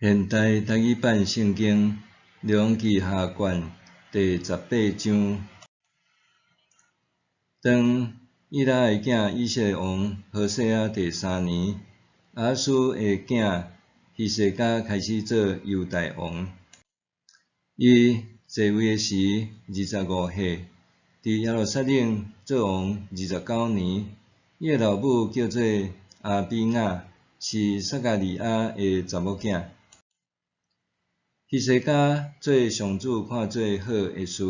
現代台語版聖經列王紀下卷第18章。當以拉的囝以色列王何細亞第三年，亞哈斯的囝希西家開始做猶大王。伊在位的時25歲，佇耶路撒冷做王29年。伊的老母叫做亞比雅，是撒迦利亞的查某囝。希西家做上主看做好的事，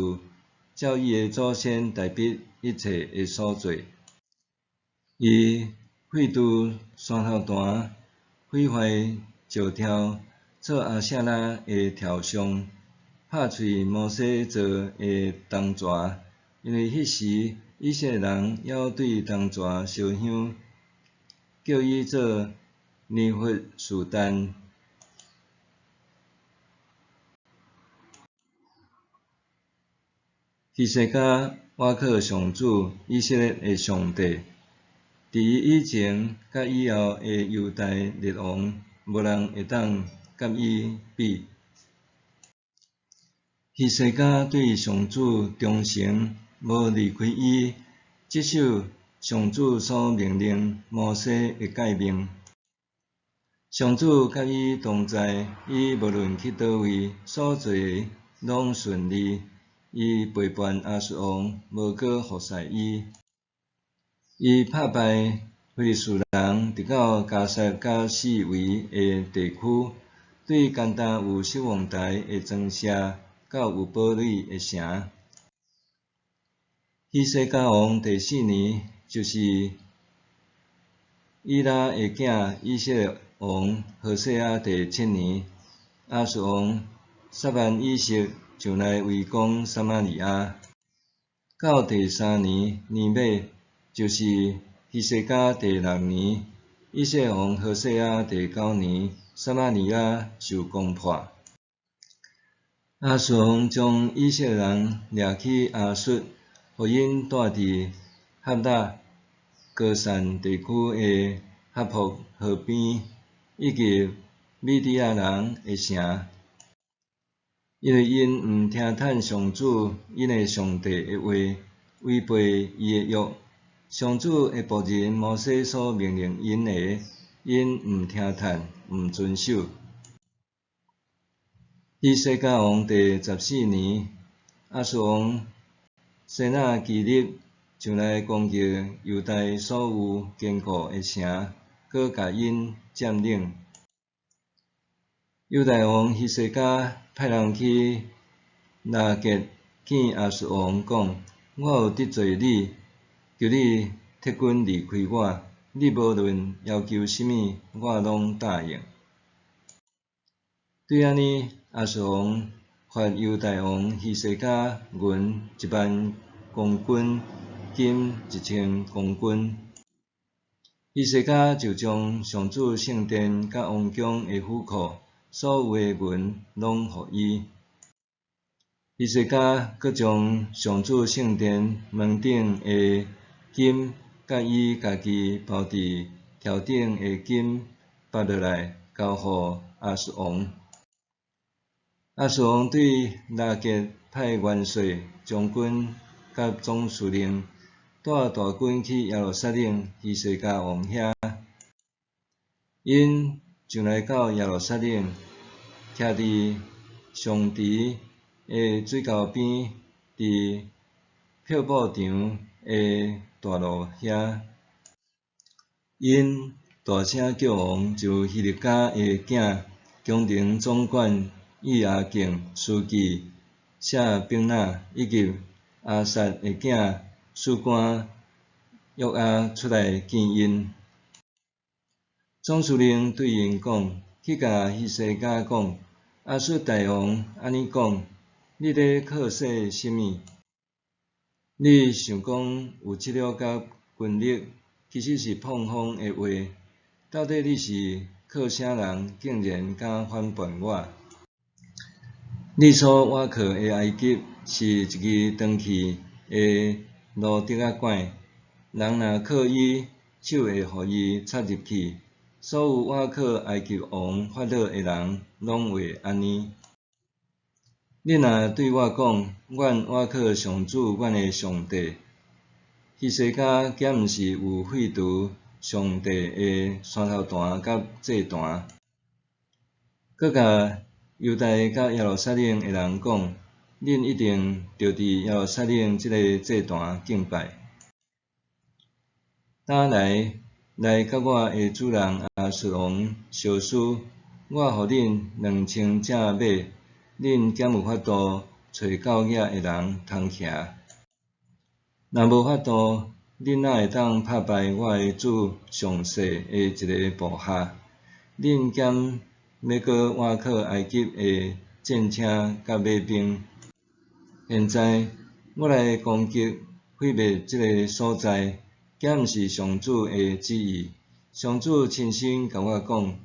照伊的祖先大衛一切的所做。伊廢除山頭壇，毀壞石柱，做亞舍拉的雕像，拍碎摩西做的銅蛇，因為彼時以色列人猶對銅蛇燒香，叫伊做尼忽士丹。希西家倚靠上主以色列的上帝，佇伊以前佮以後的猶大列王，無人會當佮伊比。希西家對上主忠誠，無離開伊，執守上主所命令摩西的誡命。上主佮伊同在，伊無論去佗位，所做的攏順利。伊背叛亞述王，無閣服侍伊。伊拍敗非利士人，直到迦薩佮四圍的地區，對干焦有守望台的莊舍到有堡壘的城。希西家王第四年，就是以拉的囝以色列王何細亞第七年，亞述王撒縵以色上來圍攻撒瑪利亞。到第三年年尾，就是希西家第六年，以色列王何細亞第九年，撒瑪利亞受攻破。亞述王將以色列人掠去亞述，予𪜶住佇哈喇、歌珊地區的哈博河邊，以及米底亞人的城。因為𪜶毋聽趁上主𪜶的上帝的話，違背伊的約，上主的僕人摩西所命令𪜶的，𪜶毋聽趁，毋遵守。希西家王第14年，亞述王西拿基立上來攻擊猶大所有堅固的城，閣共𪜶佔領。猶大王希西家派人去拉結見亞述王，講：我有得罪你，求你撤軍離開我。你無論要求啥物，我攏答應。對按呢，亞述王罰猶大王希西家銀1萬公斤，金1000公斤。希西家就將上主聖殿佮王宮的府庫所有的銀攏予伊。希西家閣將上主聖殿門頂的金佮伊家己包佇條頂的金拔落來，交予亞述王。亞述王對拉結派元帥、將軍佮總司令，帶大軍去耶路撒冷希西家王遐。𪜶上來到耶路撒冷，徛佇上池的水溝邊，佇漂布場的大路遐。𪜶大聲叫王，就希勒家的囝宮廷總管以亞敬、書記舍丙那，以及亞薩的囝史官約阿出來見𪜶。總司令對𪜶講：去共希西家講，亞述大王按呢講：你咧靠勢啥物？你想講有策略佮軍力，其實是膨風的話。到底你是靠啥人，竟然敢反叛我？你所倚靠的埃及是一支斷去的蘆竹仔管，人若靠伊，手會予伊插入去，所有倚靠埃及王法老的人，攏會按呢。恁若對我講，阮倚靠上主阮的上帝，希西家敢毋是有廢除上帝的山頭壇佮祭壇，閣共猶大佮耶路撒冷的人講，恁一定著佇耶路撒冷這个祭壇敬拜。打來來佮我的主人亞述王相輸，我予恁2000隻馬，恁敢有法度揣夠額的人通騎？若無法度，恁哪會當拍敗我的主上世的一个部下？恁敢欲閣倚靠埃及的戰車佮馬兵？現在我來攻擊毀滅這个所在，敢毋是上主的旨意？上主親身共我講，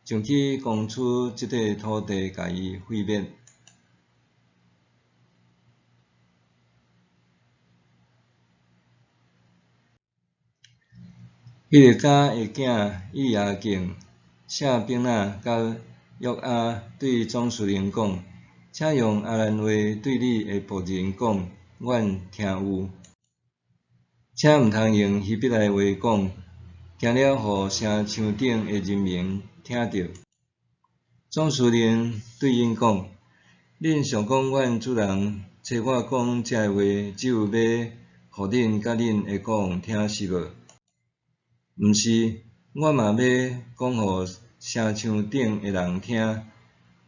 上去攻取這塊土地，共伊毀滅。希勒家的囝以亞敬、舍丙納佮約阿對總司令講：請用亞蘭話對你的僕人講，阮聽有。請毋通用希伯來話講，驚了予城牆頂的人民聽著。總司令對𪜶講：恁想講阮主人揣我講這个話，只有欲予恁佮恁的國王聽是無？毋是，我嘛欲講予城牆頂的人聽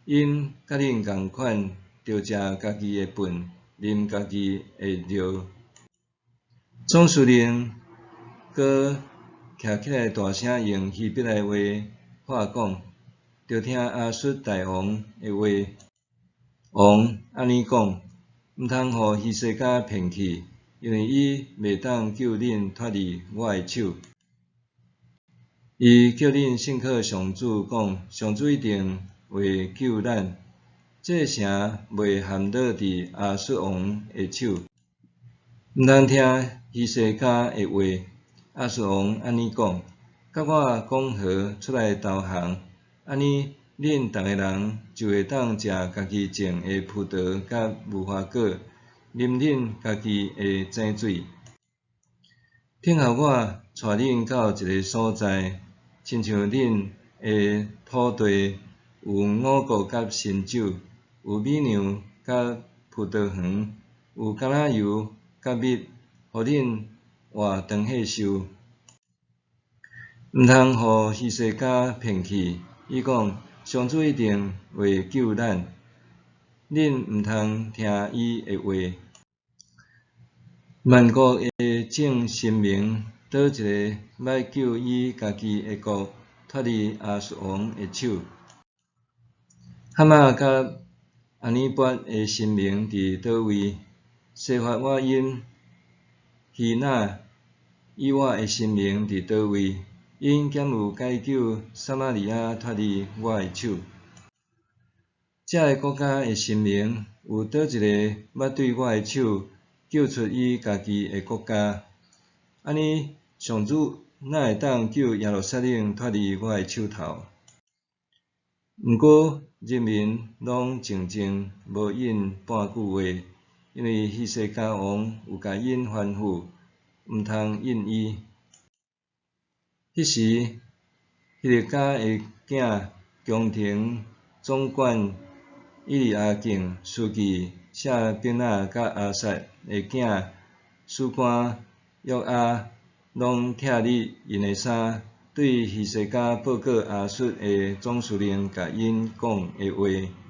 ，𪜶佮恁仝款，著食家己的糞，啉家己的尿。總司令閣徛起來大聲用希伯來話話講，著聽亞述大王的話。王按呢講，毋通予希西家騙去，因為伊袂當救恁脫離我的手。伊叫恁信靠上主，講上主一定會救咱。這个城袂陷落佇亞述王的手。毋通聽希西家的話。亞述王按呢講，佮我講和出來投降，按呢恁逐个人就會當食家己種的葡萄佮無花果，啉恁家己的井水。聽候我帶恁到一个所在，親像恁的土地有五穀佮新酒，有米糧佮葡萄園，有橄欖油佮蜜，予恁活長歲壽。毋通予希西家騙去，伊講上主一定會救咱，恁毋通聽伊的話。萬國的眾神明，佗一个捌救伊家己的國脫離亞述王的手？哈馬佮亞尼拔的神明佇佗位？西法瓦音、希那、以瓦的神明佇佗位？𪜶敢有解救撒瑪利亞脫離我的手？這个國家的神明有佗一个捌對我的手救出伊家己的國家？按呢，上主哪會當救耶路撒冷脫離我的手頭？毋過人民攏靜靜無應半句話，因為希西家王有共𪜶吩咐，毋通應伊。彼時，希勒家的囝宮廷總管以利亞敬、書記舍丙納佮亞薩的囝史官約阿，攏拆裂𪜶的衫，對希西家報告亞述的總司令共𪜶講的話。